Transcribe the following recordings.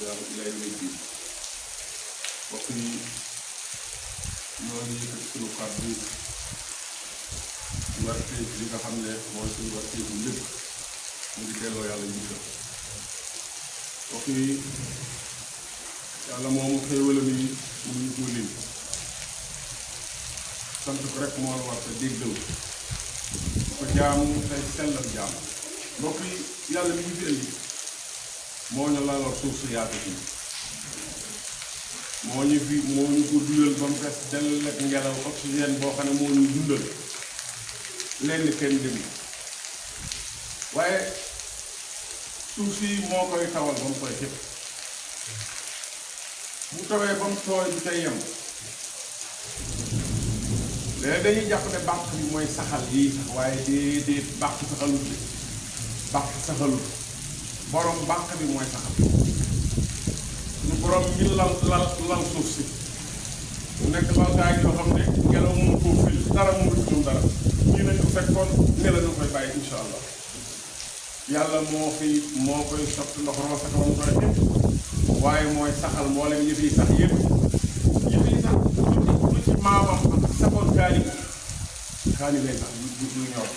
salaam ilaa yawmi diin. mbokk yi ñoo ngi yëkkati suñu kàddu warte li nga xam ne mooy suñu warte bu lépp mu ngi delloo yàlla njukkal. mbokk yi yàlla moomu xéewala ni mu ngi ko lim sant ko rek moo la war te déggal ko jaamu tey sellal jaam. mbokk yi yàlla mi ngi fi indi moo ñu lalal suuf su yaatu si moo ñu ko duyal ba mu fees dell ak ngelaw oxygène boo xam ne moo ñu dundal lenn kenn dem waaye suuf si moo koy tawal ba mu koy xëpp bu tawee ba mu tooy du tey yem léegi dañuy jàpp ne bàq bi mooy saxal yii sax waaye déedéet bàq saxalut bi bàq saxalut borom bàq bi mooy saxal lu borom mi lal suuf si mu nekk laltaay yoo xam ne ngelaw mënu koo fil dara mënu ci ñoom dara ñii nañ ko fekkoon ne la ñu koy bàyyi insha allah yàlla moo koy sotti ndox roose ko mu koy xëpp waaye mooy saxal mboolem yëf yi sax yëpp yëf yi sax lu ci maamam safoon kaani lay sax du ñor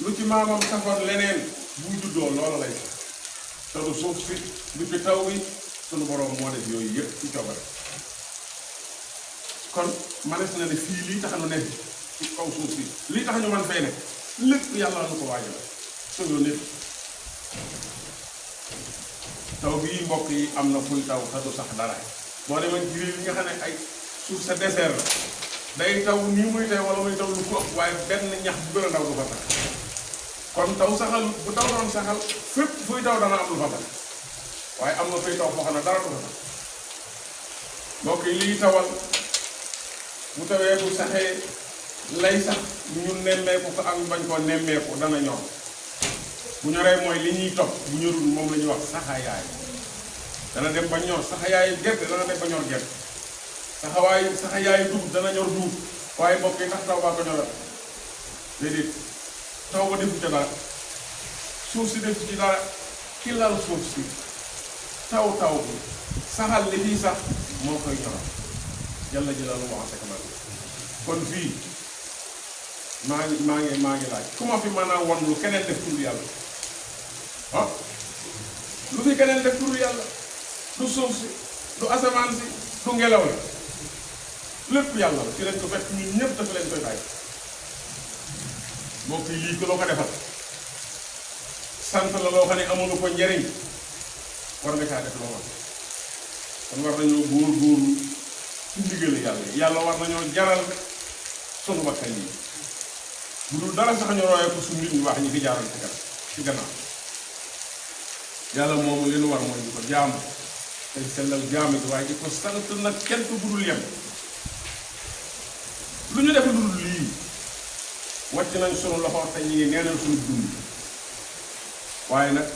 lu ci maamam safoon leneen buy juddoo loola lay sax te du suuf si du ci taw bi sunu borom moo def yooyu yëpp ci coobare. kon manees na ne fii lii tax nu nekk ci kaw suuf si lii tax ñu man fay nekk lépp yàlla nu ko waajal soo nekk taw bii mbokk yi am na fuy taw te du sax dara boo demee ci réew yi nga xam ne ay suuf sa désert la day taw nii muy tey wala muy taw lu ko ëpp waaye benn ñax bu gën a ndaw du fa tax kon taw saxal bu taw doon saxal fépp fuy taw dana am lu fa tax waaye am na fuy taw foo xam ne dara du fa tax mbokk yi liy tawal bu tawee bu saxee lay sax ñu nemmeeku ko ak bañ koo nemmeeku dana ñor bu ñoree mooy li ñuy topp bu ñorul moom la ñuy wax saxayaay dana dem ba ñor saxayaayu gerte dana dem ba ñor gerte saxayaayu dugub dana ñor dugub waaye mbokk yi ndax taw baa ko ñoral déedéet taw ba defu ca dara suuf si def ci dara ki lal suuf si taw bi saxal li fii sax moo koy ñoral yàlla jëlalu wax ak man kon fii maa ngi laaj ku ma fi mën a won lu keneen def tur yàlla ah lu fi keneen def tur yàlla du suuf si du asamaan si du ngelaw la lépp yàlla la fi leen ko fekk ñun ñëpp dafa leen koy bàyyi mbokk yi lii ko loo ko defal sant la loo xam ne amulu ko njariñ war nga caa def loo wax kon war nañoo góor-góorlu ci ndigal yàlla war nañoo jaral sunu bakkan yi bu dul dara sax ñu royee ko suñu nit ñu wax ñi fi jaaral ci gannaaw yàlla moomu leen war mooy di ko jaamu tey sellal jaamu gi waaye di ko sant nag kenn ku budul yem lu ñu def lu dul lii wàcc nañ sunu loxo te ñu ngi neenal suñu dund waaye nag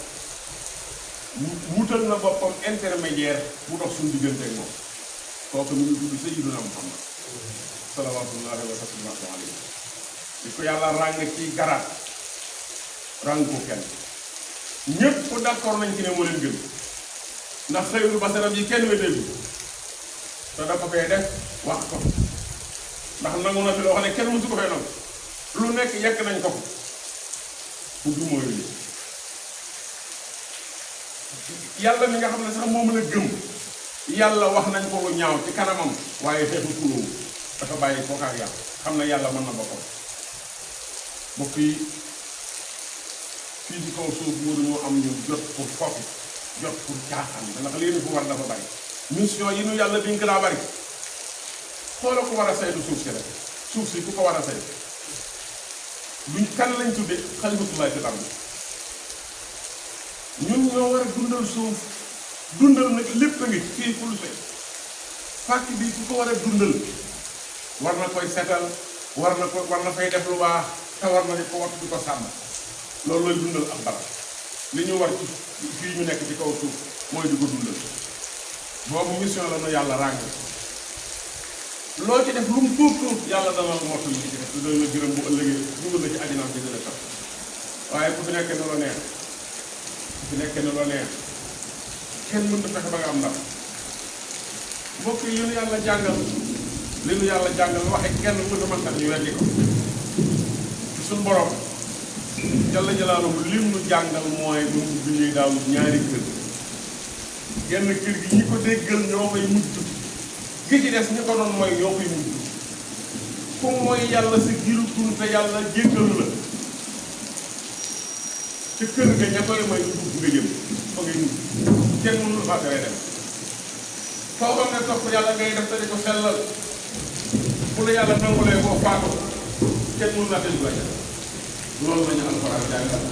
wutal na boppam intermédiaire bu dox suñu diggante ak moom kooku mi ngi tudd Sayyiduna Muhammad salawaatullaahi wa salaamuhu alayhi di ko yàlla ràng ci garaat ràng ko kenn ñépp d'accord nañ ci ne moo leen gën ndax xëyru basaram yi kenn weddeelu te dafa koy def wax ko ndax nangu na fi loo xam ne kenn mësu ko fee nangu lu nekk yekk nañ ko pour du mooy li yàlla mi nga xam ne sax moom la gëm yàlla wax nañ ko lu ñaaw ci kanamam waaye xeexu kulóowu dafa bàyyi kooku ak yàlla xam na yàlla mën na boppam mbokk yi fii ci kaw suuf waruñoo am ñu jot pour foofu jot pour caaxaan ndax lii fu war dafa bari mission yi nu yàlla biñ ko daa bari xoola ko war a saytu suuf si rek suuf si ku ko war a saytu luñ kan lañ tudde xalifatullahi fil ard ñun ñoo war a dundal suuf dundal nag lépp a ngi fii pour lu fàkk bi ku ko war a dundal war na koy setal war na fay def lu baax te war na di ko wattu di ko sàmm loolu lay dundal ak barab li ñu war ci fii ñu nekk ci kaw suuf mooy di ko dundal boobu mission la nu yàlla ràng loo ci def lu mu tuut tuut yàlla dana la mottal li ci def te dana la gërëm bu ëllëgee dugal la ci àddinaam ci gën a tax waaye ku fi nekkee ne la neex ku fi nekkee ne la neex kenn mënut a fexe ba nga am ndam mbokk yi nu yàlla jàngal li nu yàlla jàngal waxe kenn mënut a mën tax ñu weddi ko suñ borom jalla jalaaluhu lim nu jàngal mooy bu mu bindee daaw ñaari kër genn kër gi ñi ko déggal ñoo koy mujj gi ci des ñi ko doon mooy ñoo koy mujj ku mooy yàlla sa giru dund te yàlla jéggalu la ca kër ga ña koy may dugg nga jëm fa ngay mujj kenn mënul faa tere dem foo xam ne topp yàlla ngay def te di ko sellal bu la yàlla nangulee boo faatu kenn mënul laa tëj bàyyi loolu la ñu alxuraan jàngal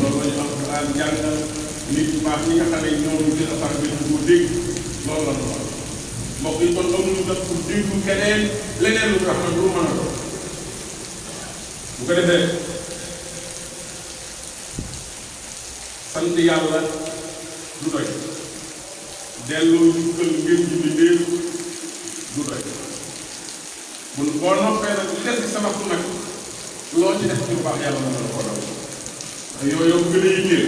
loolu la ñu alxuraan jàngal nit ñu baax ñi nga xam ne ñoom ñu gën a faral di ko dégg loolu la ñu wax mbokk yi kon amuñu def pour déglu keneen leneen lu tax lu mën a doon bu ko defee sant yàlla du doy delloo njukkal ngeen ji bi ndéef du doy mun boo noppee nag lu des ci sa waxtu nag loo ci def ci lu baax yàlla mën na ko daw ndax yooyu gën a yitteel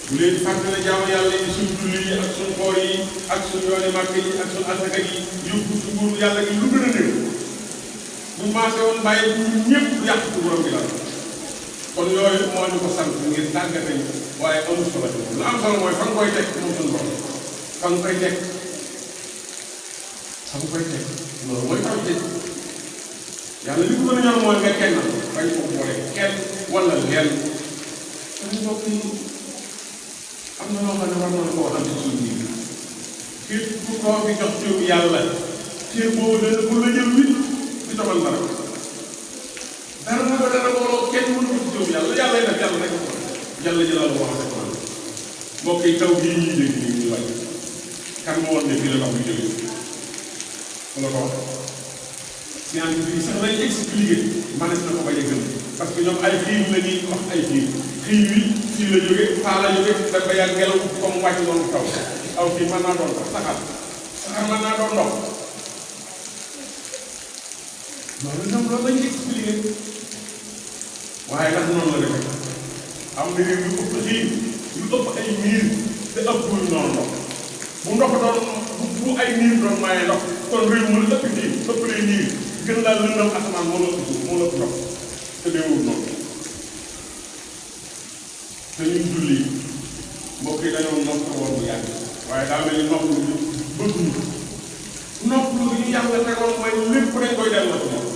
bu leen fàttali jaamu yàlla yi suñ julli yi ak suñ koor yi ak suñ yooni màkk yi ak suñ asaka yi yóbbu ci nguuru yàlla gi lu gën a néew bu maase woon bàyyi bu ñëpp yàq ci borom bi la kon yooyu moo ñu ko sant ngir tàggate ñu waaye amul solo ci moom lu am solo mooy fa nga koy teg moom suñu borom fa nga koy teg fa nga koy teg loolu mooy taw teg yàlla li ko gën a ñor mooy nga kenn bañ ko boole kenn wala lenn te mbokk yi am na loo xam ne war na koo xam ne suñu biir képp ku koo fi jox cëru yàlla cër boobu dana bu la jël nit di tomal dara dara na ko dana booloo kenn mënu ko ci cëru yàlla yàlla def yàlla rek ko yàlla jëlal wax rek man mbokk yi taw bii ñuy dégg nii ñuy wàcc kan moo woon ne fii la wax bu jógee ku la ko wax scientifique yi sax lañ expliqué manes na ko bañ a gëm parce que ñoom ay xiir la ñuy wax ay xiir wi fii la jóge faa la jóge da ba yàgg ngelaw comme wàcc doon taw aw fii mën naa doon sax saxar mën naa doon ndox loolu ñoom loolu lañ expliqué waaye ndax noonu la defee am na réew yu ëpp xiir yu ëpp ay miir te ëpp noonu ndox bu ndox doon bu ay niir doon maye ndox kon réew mu la ëpp xiir ëpp lay niir gën laa lëndam asamaan moo la ëpp suuf moo la ëpp ndox te deewul noonu te ñun julli mbokk yi dañoo nopp woon bu yàgg waaye daa mel ni nopp lu bëgguñu nopp lu ñu yàlla tegoon mooy lépp dañ koy delloo ci moom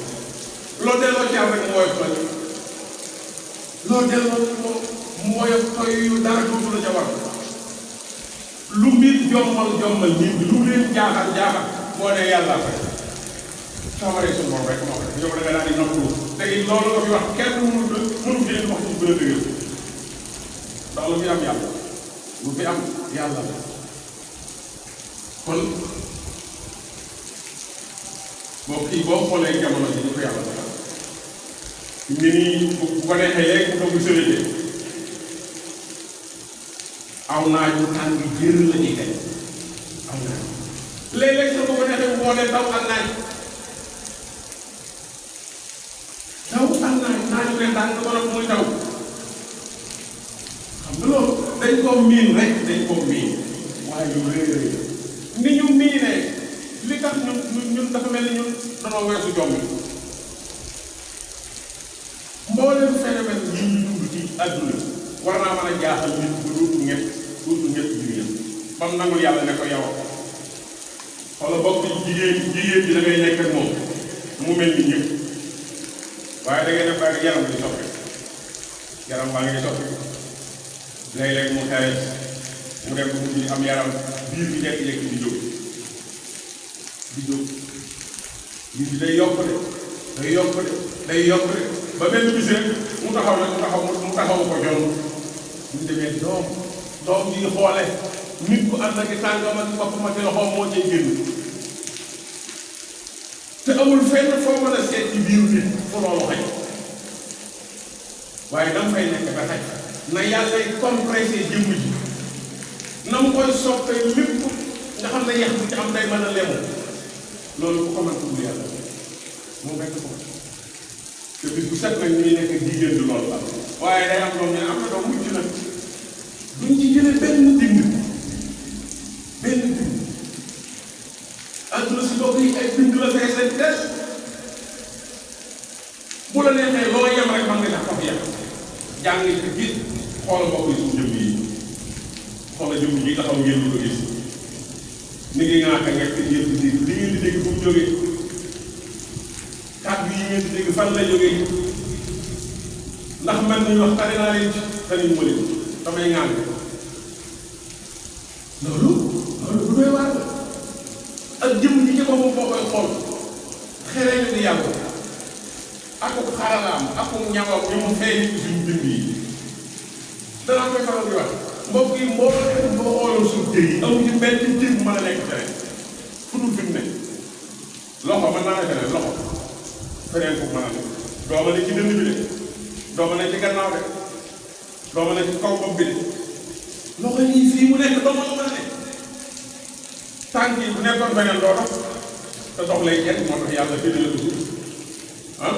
loo delloo ci yàlla rek mooy toy loo delloo ci moom mooy toy yu dara dootu la ca war lu mbir jommal nit lu leen jaaxal boo nee yàlla fay soo waree suñu borom rek moo ko def yow da nga daal di noppalu te it loolu nga fi wax kenn mënu fi wax ci gën a dëgër ndax lu fi am yàlla lu fi am yàlla la kon mbokk yi boo xoolee jamono ji ñu ko yàlla defal ni nii bu ko neexee léegi bu ko sëriñee aw naaj bu tàng jër la ñuy gañ aw naaj léeg-léeg sax bu ko neexee boo nee taw ak naaj naaju leen tàng ba noppi muy taw xam nga loolu dañ koo miin rek dañ koo miin waaye yu rëy rëy ni ñu miinee li tax ñun dafa mel ni ñun danoo weesu jomb mboolem phénomène yi ñu dund ci àdduna war naa mën a jaaxal nit bu dootu ñett jigéen ba mu nangul yàlla ne ko yow xoola bokk jigéen bi da ngay nekk ak moom mu mel ni ñëpp waaye da ngay def ba yaram bi soppi yaram baa ngi soppi léeg-léeg mu xees mu dem bu ñu am yaram biir bi jékki-jékki di jóg biir bi day yokk de ba benn bis rek mu taxaw ko jon bu ñu demee doom ji xoole nit ku ànd ak tàngam ak bopp ma ci loxoom moo cay génn te amul fenn foo mën a seet ci biiru nit fu loolu xaj waaye dama fay nekk ba xaj na yàlla compressé jëmm ji na mu koy soppee lépp nga xam ne yax bu ci am day mën a lemu loolu bu ko mën tudd yàlla moom rekk ko te bis bu set nag ñu nekk jigéen du loolu la waaye day am doom ñu ne am na doom mucc nag duñ ci jëlee benn dind àdduna si mbokk yi ay bind la fees leen des bu la neexee loo yem rek man nga tax foofu yem jàng ci gis xoola mbokk yi suñu jëmm yi xoola jëmm yi taxaw ngeen di ko gis ni ngi ŋaaka ngekk ngeen di dégg li ngeen di dégg fu mu jógee kàddu yi ngeen di dégg fan la jógee ndax man nañu wax tari naa leen ci taniñu ma leen damay ŋaan loolu bu doy waar la ak jëmm ji ci boppam boo koy xool xere ñu di yàlla ak xaralaam ak ñawam ñu mu feeñ ci suñu bind yi danaa koy faral di wax mbokk yi mbooloo boo xooloon suuf jër yi amu ci benn jër bu mën a nekk feneen fu dul fi mu ne loxo mën naa ne feneen loxo feneen fu mën a nekk doo ma ne ci dënn bi de doo ma ne ci gannaaw de doo ma ne ci kaw bopp bi de loxo yi fii mu nekk doo ma la mën a nekk tànk yi bu nekkoon beneen doo dox te dox lay kenn moo tax yàlla féetale ko suuf ah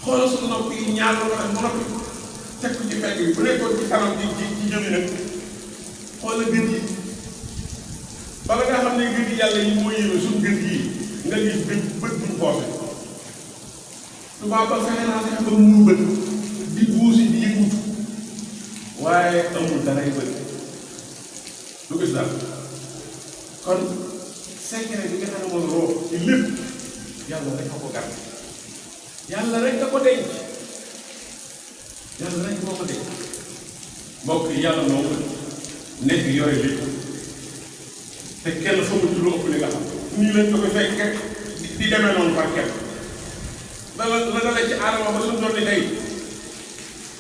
xoolal suñu nopp yi ñaar la ko def mu noppi teg ko ci fekk bi bu nekkoon ci kanam ci jëmi nag xoolal gën yi bala nga xam ne gën yi yàlla yi moo yéeme suñu gën yi nga gis bët buñ xoose tubaab ba fexe naa fexe ba mu bët di buusi di yëngutu waaye amul daray bët lu gis daal kon secret bi nga xam ne moom roo ci lépp yàlla rek a ko gàtt yàlla rek a ko denc yàlla rek moo ko denc mbokk yi yàlla moom nekk yore lépp te kenn xamul ci lu ëpp li nga xam nii lañ ko koy fekk rek di demee noonu par kenn la dala ci aadama ba suñu doon di tey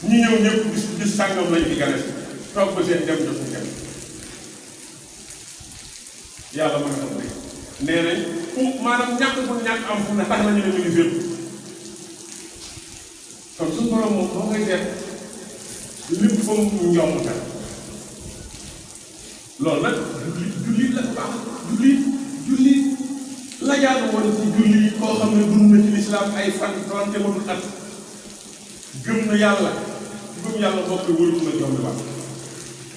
ñi ñëw ñëpp bis sàngam lañ fi gane toog ba seen dem jotu kenn yàlla mën na ko nee nañ maanaam ñàkk bu ñàkk am fu ne tax nañu ne ñu ngi fépp kon suñu borom moom moo koy def lépp fa mu njomb tal loolu nag jullit la bu baax jullit la jaadu woon ci jullit koo xam ne dund na ci lislaam ay fan 30 matul at gëm na yàlla gëm yàlla bokk wëru na jomb baax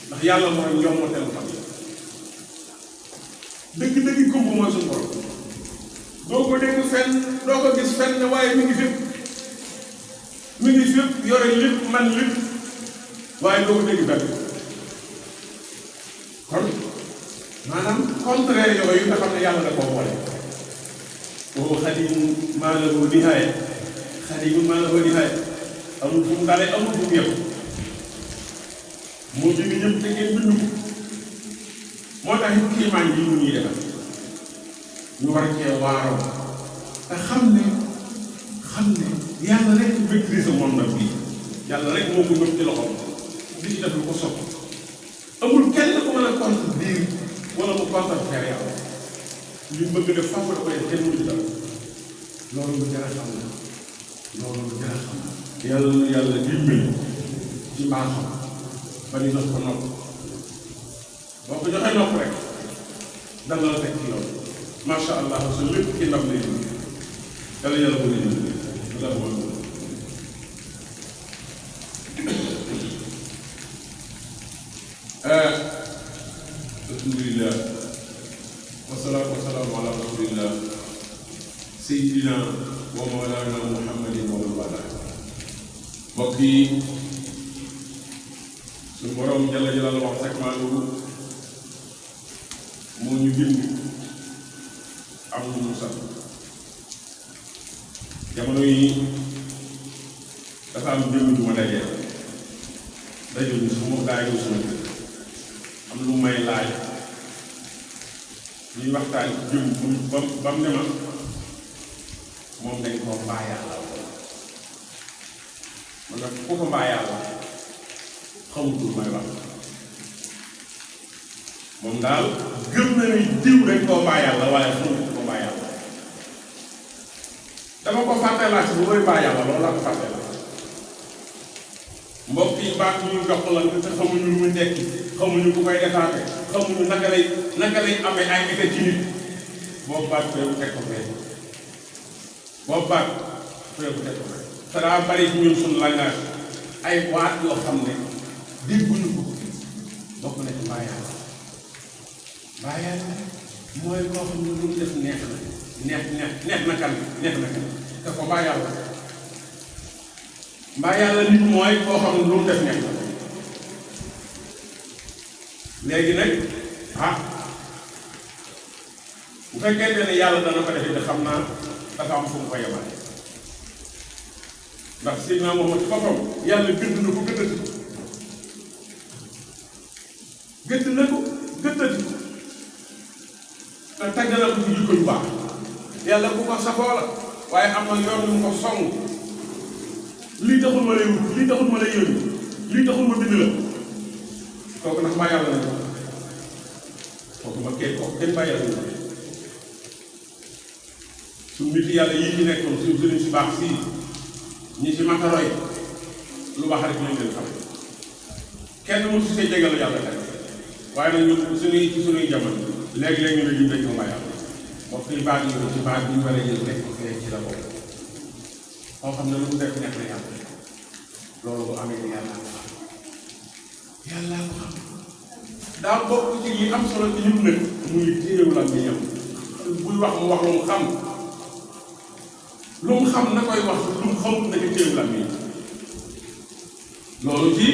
ndax yàlla mooy njombateelu xam dëgg-dëgg gumb mooy suñu borom doo ko dégg fenn doo ko gis fenn waaye mi ngi fépp yore lépp man lépp waaye doo ko dégg fenn kon maanaam contraire yooyu nga xam ne yàlla da koo boole boobu xadimu maa lahu nihaaya amul fu mu dalee amul fu mu yem moo bind ñëpp te ngeen bindu ko moo tax it kiimaan yi ñu ñuy defal ñu war cee waaroo te xam ne yàlla rek maîtrise monde bi yàlla rek moo ko nëb ci loxoom di ci def lu ko sopp amul kenn ku mën a contredire wala mu contrefaire yàlla li mu bëgg def faaw da koy def kenn mu ci dara loolu lu jar a xam la yàlla na yàlla dimbali ci mbaaxam ba ñu jox ko nopp boo ko joxee nopp rek dana la teg ci yoon macha allah sa lépp ci ndam lay dund yàlla yàlla ko dindi yàlla ko alhamdulillah wasalaatu wasalaamu ala rasulillah sayyidina wa mawlana muhammadin wa wala mbokk yi suñu borom jalla jalal wax rek maa ngi moo ñu bind am lu mu sant jamono yi dafa am jëmm ju ma dajee ñu sama gaa yi sama kër am lu may laaj ñuy waxtaan ci jëm ba mu ne ma moom dañ koo mbaa yàlla man nag ku ko mbaa yàlla xamutul may wax moom daal gëm na ni diw dañ koo mbaa yàlla waaye xamutul ko mbaa yàlla dama ko fàtte laaj bu koy mbaa yàlla loolu laa ko fàtte la mbokk yi baat ñu jox la te xamuñu lu mu nekk xamuñu ku koy defaate xamuñu naka lay amee ay effet ci nit boobu baat feebu teg ko fee boobu baat feebu teg ko fee te daa bari ci ñun suñu langage ay waat yoo xam ne dégguñu ko mbaa yàlla mooy koo xam ne lu mu def neex na kan te ko mbaa yàlla nit mooy koo xam ne lu mu def neex na léegi nag bu fekkente ne yàlla dana ko defee te xam naa dafa am fu mu ko yemale ndax Seydina Muhammad ci boppam yàlla gëdd na ko gëddati te tagg na ko ci jikko yu baax yàlla ku ko safoo la waaye am na yoon mu ko song lii taxul ma lay wut lii taxul ma lay yónni lii taxul ma bind la kooku nag maa yàlla na kooku kenn bàyyi yàlla na suñu nit yàlla yii ci nekkoon suñu sëriñ si baax sii ñi ci mataroy lu baax rek lañ leen xam kenn mu si see jégalu yàlla tey waaye nag ñun suñuy jamono léegi-léegi ñu ne ñu dañ ko maa yàlla moo fi baat yi ci baat bi ñu war a jël rek ci la bokk moo xam ne lu mu def nekk na yàlla loolu bu amee ni yàlla ko xam daa bokk ci yi am solo ci ñun nag muy téyewu la mi ñam buy wax mu wax lu mu xam na koy wax lu mu xamut na ko téyewu la mi loolu ci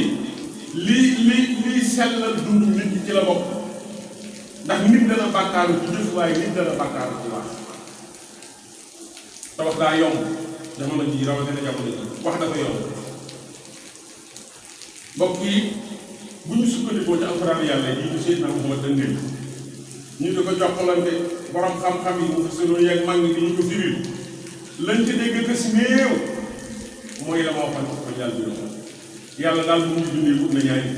li sellal dund nit ñi ci la bokk ndax nit dana bàkkaaru ci jëf waaye nit dana bàkkaaru ci wax te wax daa yomb jamono ji rawatina jamono ji wax dafa yomb mbokk yi bu ñu sukkandikoo ci alxuraan yàlla yi ñu Seydina Muhammad dëndil ñu di ko jokkalante borom xam-xam yi mu sunu yeeg mag ñi ñu ko firil lañ ci dégg si néew mooy la moo xam ko jàll bi yàlla daal bu mu dundee wut na ñaari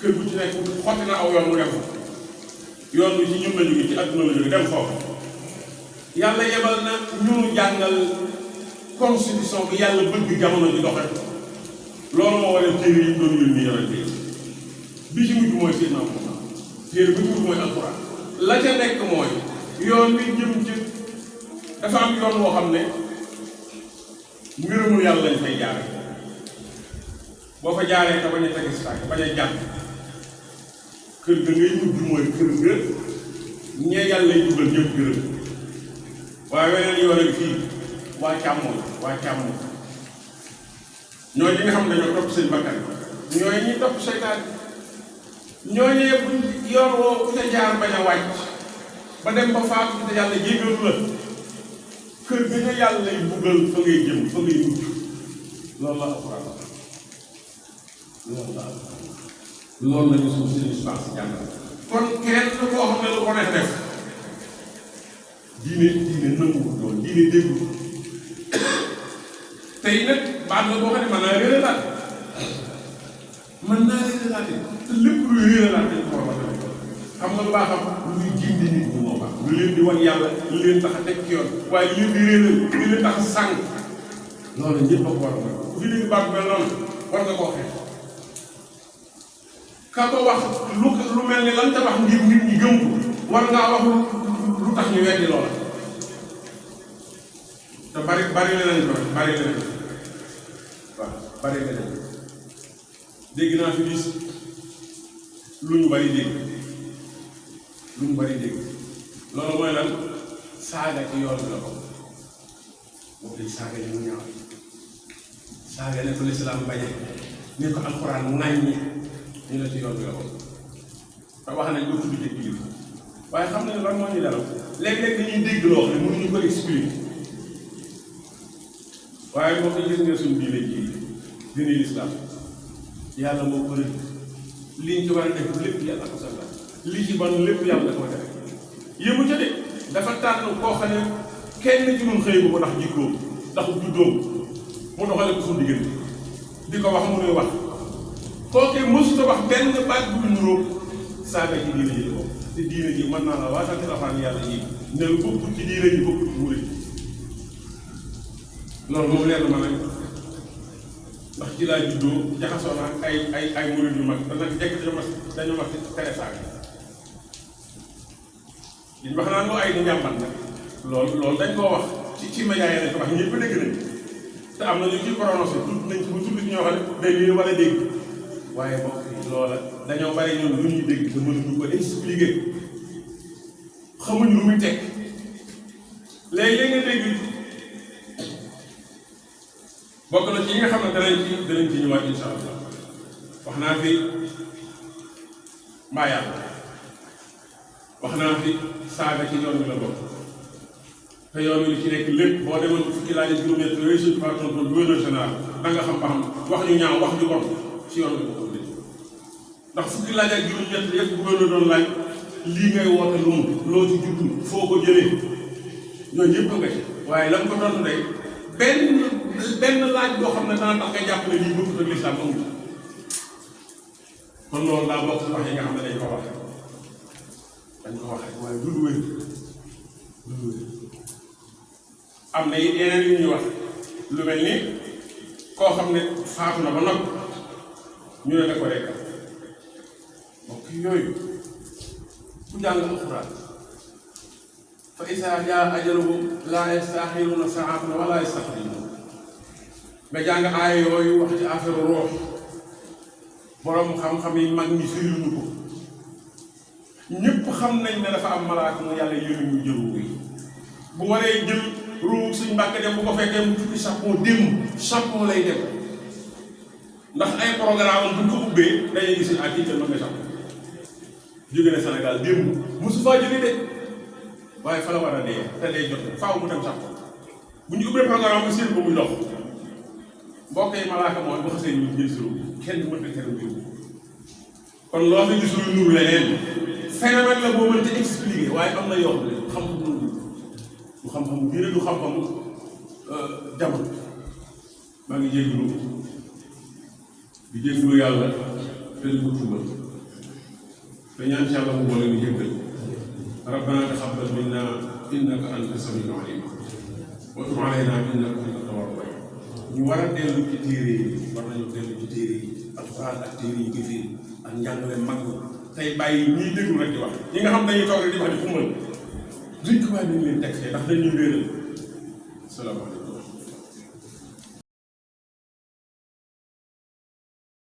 kër bu ci nekk xotti na aw yoon mu dem yoon wi ci ñun la jóge ci adduna la jóge dem foofu yàlla yebal na ñu jàngal constitution bi yàlla bëgg jamono ji doxe loolu moo waral téere yi doon yónni yonente bi ci mujj mooy Seydina Muhammad téere bi mujj mooy alxuraan la ca nekk mooy yoon wi jëm ci dafa am yoon woo xam ne ngërëmul yàlla lañ fay jaare boo fa jaaree te bañ a tegi si tànk bañ a jàpp kër ga ngay mujj mooy kër ga ñee yàlla lay dugal ñëpp gërëm waaye weneen yoon ak fii waa càmmoñ ñooy ñi nga xam ne dañoo topp seen bakkan ñooy ñi topp seytaan ñooñu yëpp yoon woo ku ca jaar bañ a wàcc ba dem ba faatu te yàlla jéggalu la kër ga nga yàlla lay buggal fa ngay jëm fa ngay mujj loolu la alxuraan loolu la ñu suuf si baax si jàngal kon kenn koo xam ne lu ko neex def diine nanguwul loolu diine déggul tey nag baat la boo xam ne mën naa réeralaate te lépp luy réeralaate dañ ko war a xam nga lu baax am luy gindi nit ñi moo baax lu leen di wan yàlla lu leen tax a teg ci yoon waaye lu leen di réeral lu leen tax a sànq loolu ñëpp a ko war a mën ku fi dégg baat bu mel noonu war nga koo xeex ka ko wax lu mel ni lan ca wax ngir nit ñi gëm ko war ngaa wax lu tax ñu weddi loola te bari leneen ko bari leneen dégg naa fi bis lu ñu bari dégg loolu mooy lan saaga ci yoon bi la ko moo koy saaga ñu mu ñaaw saaga ne ko lislaam bañe ne ko alxuraan ŋàññi ñu la ci yoon bi la ko te wax nañ ko tudd ci kilifa waaye xam nga ne lan moo ñu dalal léeg-léeg dañuy dégg loo xam ne mënuñu ko expliquer waaye moo koy gis nga suñu diine ji diine lislaam yàlla moo ko rëdd liñ ci war a def lépp yàlla ko salla li ci ban lépp yàlla da koo def yëmu ca de dafa tànn koo xam ne kenn ci ñun xëy ko ndax jikkoom ndax juddoom mu doxale ko suñu diggante di ko wax mu nuy wax kooke mësuta wax benn baat bu nuróo saaga ci diine ji ko te diine ji mën naa la waatal ci alxuraan yàlla yi ne lu bokkul ci diine ji bokkul ci murid loolu moom leer na ma nag ndax ci laa juddoo jaxasoo naa ay murid yu mag te nag jekk dañu mas tere saaga liñ wax naan lu ay di njàmbat nag loolu dañ koo wax ci média yi lañ ko wax ñëpp dégg nañ te am na ñu ci prononcé tudd nañ ci bu tudd ci ñoo xam ne day lii wala dégg waaye bokk loola dañoo bari ñoom lu ñuy dégg te mënuñu ko expliquer xamuñ lu muy teg léegi nga dégg bokk na ci yi nga xam ne danañ ci ñëwaat insha allah wax naa fi mbaa yàlla wax naa fi saaga ci yoon wi la bokk te yoon wi li ci nekk lépp boo demoon ci fukki laaj juróom-ñett yooyu suñu patron gouverneur général da nga xam ba xam wax ñu ñaaw wax ñu bon ci yoon wi ko dégg ndax fukki laaj ak juróom-ñett yëpp gouverneur doon laaj lii ngay woote lu mu loo ci jublu foo ko jëlee ñooñu yëpp nga ci waaye la mu ko tontu day benn laaj boo xam ne dana tax nga jàpp ne lii bokkut ak lislaam amul kon loolu daa bokk ci wax yi nga xam ne dañ ko wax waaye du lu wér am na yeneen yu ñuy wax lu mel ni koo xam ne faatu na ba noppi ñu ne da ko rekkal mbokk yooyu ku jàng alxuraan fa izaa jaa ajaluhum laa yastaaxiruuna saa'atan wa laa yastaqdimuun nga jàng aaya yooyu wax ci affaire ruux borom xam-xam yi mag ñi firil ñu ko ñëpp xam nañ ne dafa am malaaka mu yàlla yónni muy jël ruux yi bu waree jël ruux suñ mbàkk dem bu ko fekkee mu tukki chapeau lay dem ndax ay programme bu ko ubbee dañuy gis ak kii ma nga chapeau jóge na Sénégal démb mosu faa jóge de waaye fa la war a dee te day jot faaw mu dem chapeau bu ñu ubbee programme bi seen ko muy dox mbokk yi malaaka mooy bu xasee ñu jël si ruux kenn mën na kenn mbir kon loo fi gis lu nuru leneen phénomène la boo mënta expliquer waaye am na yoo xam ne xam-xam du xam-xam diine du xam-xamu jamono maa ngi jégalu di jégalu yàlla te di ko tuubal te ñaan ci yàlla mu boole ñu jéggal rabbana taqabbal minna innaka anta samiul alim wa tub alayna innaka anta tawwabur rahim ñu war a dellu ci téere yi war nañu dellu ci téere yi alxuraan ak téere yi gëfee ak njàngale mag tey bàyyi ñiy déglu rek di wax ñi nga xam dañuy toog rek di wax di xumbal duñ ko waaye nañ leen teg ndax dañuy réeral salaamaaleykum